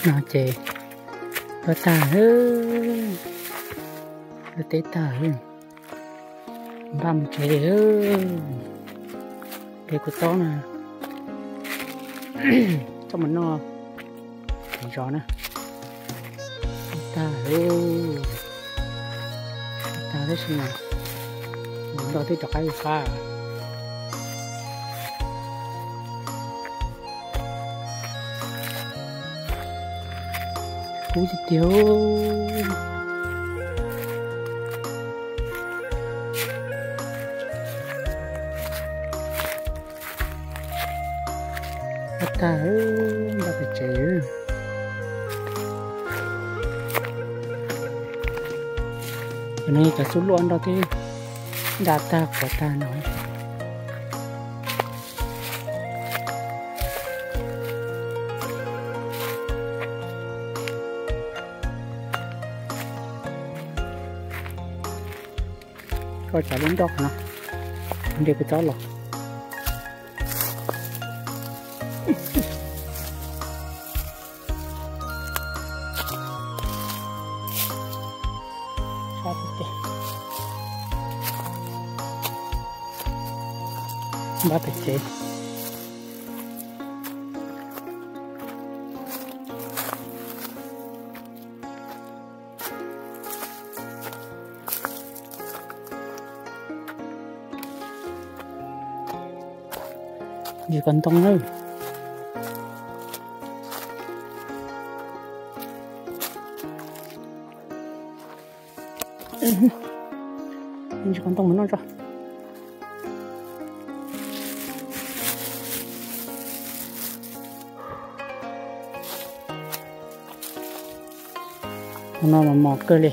No ces luaj tag, luaj teb tag, npaj mus tsev li. Peb kuv txob na, txob mus noj zos na. Tag, tag tab sis mas mus nrog twb rov qab yus qab. Kub tiag tiag. Npaj tag, npaj pem tsev. Cov no cov xub luaj nrog twb nra tag quav tag no. Koj tsav lub nroj no, nrhiav kuv txob los. Npaj pem tsev. Ntsis qos ntoo na. Ntsis qos ntoo mus noj tso. Hnub no mas mos kawg li,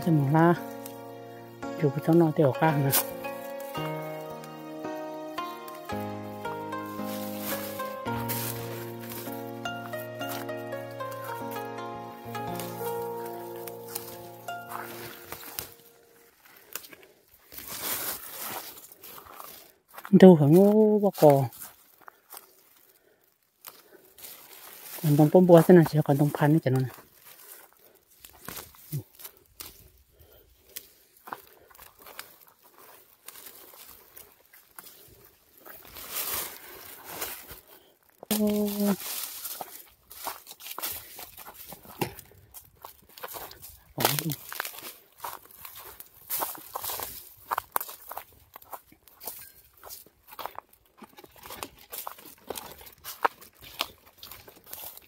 coj mus hlab, tus kuv txob noj tej hauv qab na. Ntug heev, pob kos, qos ntoo pob npua xwb na, tsis yog qos ntoo phaj ne cov no na.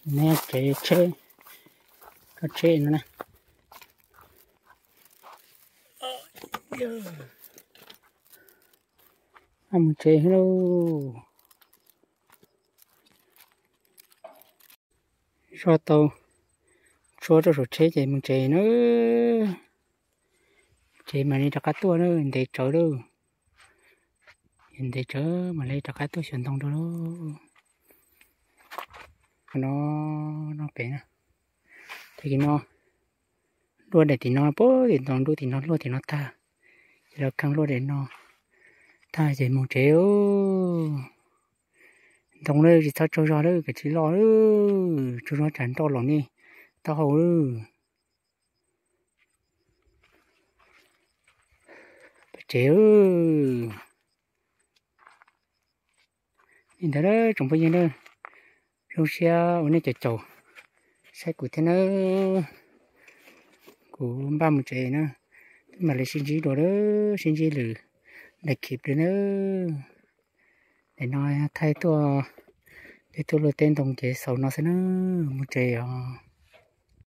Neb tsev tsheb, koj tsheb no na. Mus tsev lauj. Zoj tau tshuab rau saum tsheb ces mus tsev na. Tsev mam li rov qab tuaj na, ntev tsawv lauj. Ntev tsawv mam li rov qab tuaj xyuas ntoo rau lauj. No, no pem na. Tag kis no luaj daim tim no, puag tim ntoo nruab tim no luaj tim no tag, ces lawv kheej luaj daim no tag ces mus tsev. Ntoo lawm tsis txhob tsaug zog lawm, kav tsij loj lawm, tsaug zog tsam nroj los nej taub hau lawm. Pem tsev. Li ntawd tsoom phooj ywg na, zoo siab uas nej caum caum saib kuv thiab nawb. Kuv npaj mus tsev na, mam li sib ntsib dua, sib ntsib lwm daim clip dua nawb. Daim no thaij tuaj, peb tuaj luaj teb ntoo ces xaus no xwb na, mus tsev os.